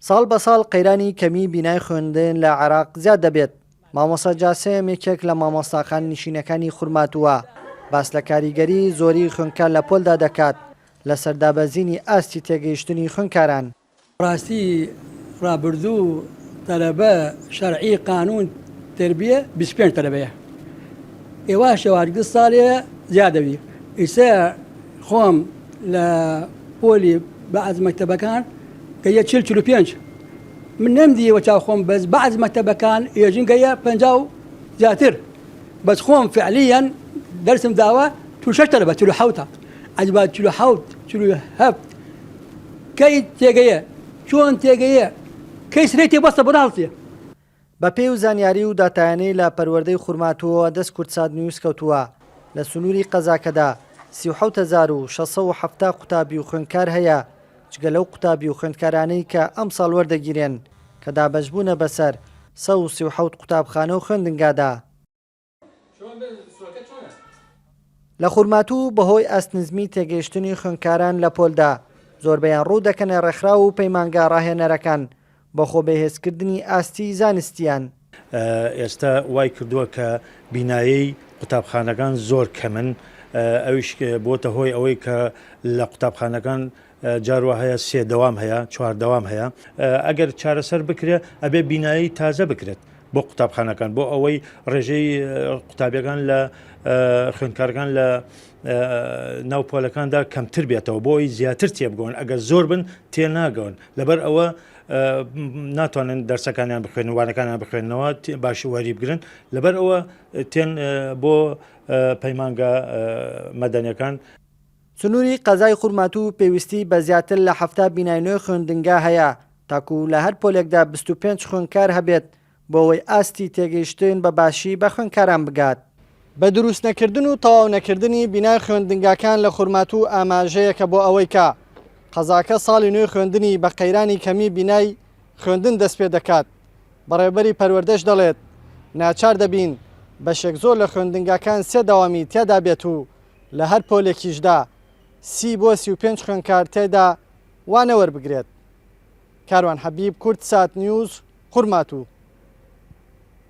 ساڵ بە ساڵ قەیرانی کەمیی بینای خوێندن لە عێراق زیاد دەبێت، مامۆستا جاسم یەکێک لە مامۆستا خانەنشینەکانی خورماتووە، باس لە کاریگەریی زۆریی خوێندکار لە پۆلدا دەکات لەسەر دابەزینی ئاستی تێگەیشتنی خوێندکاران. ڕاستی ڕابردوو تەلەبە شەرعی قانون تربیە 25 تەلەبەیە ئێواش ئێواش گشت ساڵێ زیادەبی ئیسە خۆم لە پۆلی بەعز مەکتەبەکان گەیە چل 45 من نەمدیوە چاو خۆم بەس بەعز مەکتەبەکان ئێژن گەیە 50 و زیاتر بەس خۆم فعلیەن دەرسم داوە تو شەش تەلەبە 47 عجبا 47 47 کەی تێگەیە چۆن تێگەیە کەی سرەی تێ بەستە بۆ ناڵتێ. بە پێی و زانیاری و داتایانەی لە پەروەردەی خورماتووەوە دەست کوردسات نیوز کەوتووە، لە سنووری قەزاکەدا 37670 قوتابی و خوێندکار هەیە، جگە لەو قوتابی و خوێندکارانەی کە ئەمساڵ وەردەگیرێن کە دابەشبوونە بەسەر 137 قوتابخانە و خوێندنگادا. لە خورماتوو بەهۆی ئاستنزمی تێگەیشتنی خوێندکاران لە پۆلدا، زۆربەیان ڕوو دەکەنە ڕێکخراو و پەیمانگا ڕاهێنەرەکان بۆ خۆبەهێزکردنی ئاستی زانستییان. ئێستا وای کردووە کە بینایەی قوتابخانەکان زۆر کەمن، ئەویش بۆتە هۆی ئەوەی کە لە قوتابخانەکان جار وا هەیە سێ دەوام هەیە چوار دەوام هەیە ئەگەر چارەسەر بکرێت ئەبێ بینایی تازە بکرێت بۆ قوتابخانەکان بۆ ئەوەی ڕێژەی قوتابیەکان لە خوێندکارەکان لە ناو پۆلەکاندا کەمتر بێتەوە بۆی زیاتر تێبگەون ئەگەر زۆر بن تێناگەون لەبەر ئەوە ناتوانن دەرسەکانیان بخوێن وانەکانیان بخوێنەوە باش وەری بگرن لەبەر ئەوە تێن بۆ پەیمانگە مەدەنیەکان. سنووری قەزای خورماتوو پێویستی بە زیاتر لە 70 بینای نوێی خوێندنگا هەیە تاکو لە هەر پۆلێکدا 25 خوێندکار هەبێت بۆ ئەوەی ئاستی تێگەیشتن بە باشی بە خوێندکاران بگات. بە دروستنەکردن و تەواونەکردنی بینای خوێندنگاکان لە خورماتوو ئاماژەیەکە بۆ ئەوەی کە قەزاکە ساڵی نوێی خوێندنی بە قەیرانی کەمی بینای خوێندن دەستپێدەکات، بەڕێوەبەری پەروەردەش دەڵێت، ناچار دەبین بەشێک زۆر لە خوێندنگاکان سێ دەوامی تیادا بێت و لە هەر پۆلێکیشدا 30 بۆ 35 خوێندکار تێدا وانە وەربگرێت. کاروان حەبیب، کوردسات نیوز، خورماتوو.